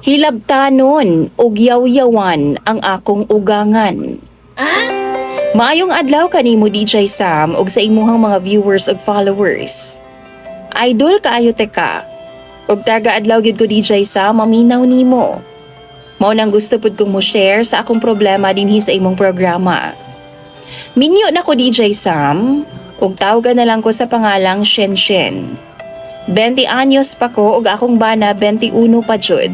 Hilabtanon ug yawyawan ang akong ugangan. Maayong adlaw kanimo, DJ Sam, ug sa imuhang mga viewers ug followers. Idol kaayo teka. Ug taga adlaw gyud ko, DJ Sam, maminaw nimo. Mao nang gusto pud kong mo share sa akong problema dinhi sa imong programa. Minyo na ko, DJ Sam, ug tawgan na lang ko sa pangalang Shen Shen. 20 anyos pa ko ug akong bana 21 pa jud.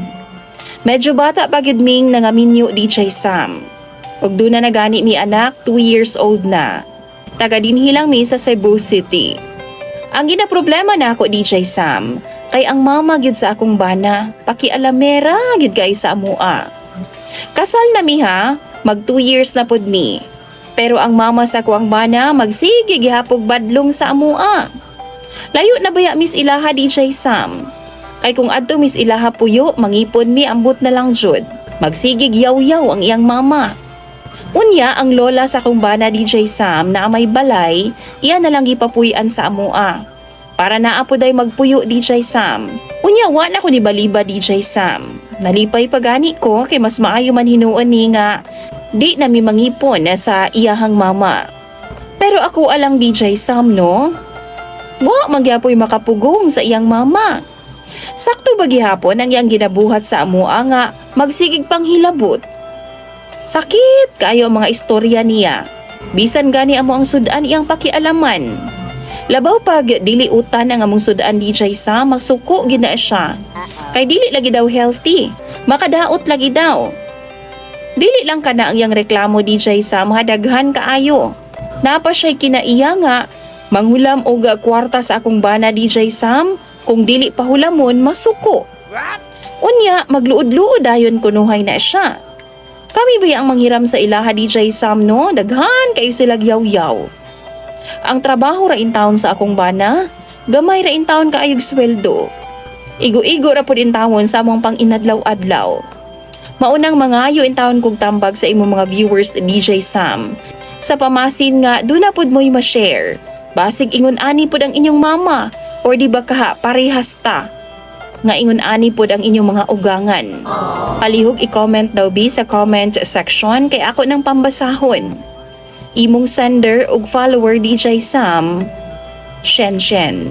Medyo bata pa gyud ming nangaminyo, DJ Sam. Ug duna na gani mi anak, 2 years old na. Taga dinhi lang mi sa Cebu City. Ang gina problema na ako, DJ Sam, kay ang mama gyud sa akong bana, pakialamera gyud kay sa amua. Kasal na mi ha, mag 2 years na pud mi. Pero ang mama sa akoang bana magsige gihapog badlong sa amua. Layo na baya mis ilaha, DJ Sam? Kay kung adto mis ilaha puyo, mangipon mi, ambot na lang jud. Magsigig yaw-yaw ang iyang mama. Unya, ang lola sa akong bana, DJ Sam, na may balay, iya na lang gipapuy-an sa amua. Para naa puday magpuyo, DJ Sam. Unya, wa na ko ni baliba, DJ Sam. Nalipay pa gani ko kay mas maayo man hinuon ni nga di na mi mangipon na sa iyahang mama. Pero ako alang, DJ Sam, no? Wa magyapoy makapugong sa iyang mama. Sakto ba gihapon ang iyang ginabuhat sa amua nga magsigig pang hilabot. Sakit kayo ang mga istorya niya. Bisan gani amo ang sudan iyang pakialaman. Labaw pag dili utan ang among sudan, DJ Sam, magsuko gid na siya. Kay dili lagi daw healthy. Makadaot lagi daw. Dili lang kana ang iyang reklamo, DJ Sam, hadaghan kaayo. Napa siya'y kinaiya nga manghulam og kwarta sa akong bana, DJ Sam, kung dili pahulamon masuko. Unya magluod-luod dayon kunuhay na siya. Kami ba ang manghiram sa ilaha, DJ Sam, no? Daghan kayo sila yaw-yaw. Ang trabaho ra in town sa akong bana, gamay ra in town kaayog sweldo. Igo-igo ra pud in tawon sa among pang inadlaw-adlaw. Maunang mangayo in taon kog tambag sa imong mga viewers, DJ Sam. Sa pamasin nga duna pud mo'y ma-share. Basig ingon ani pud ang inyong mama or di ba kaha parehas ta nga ingon ani pod ang inyong mga ugangan. Palihog i-comment daw bi sa comment section kay ako ng pambasahon. Imong sender ug follower, DJ Sam, Shen Shen.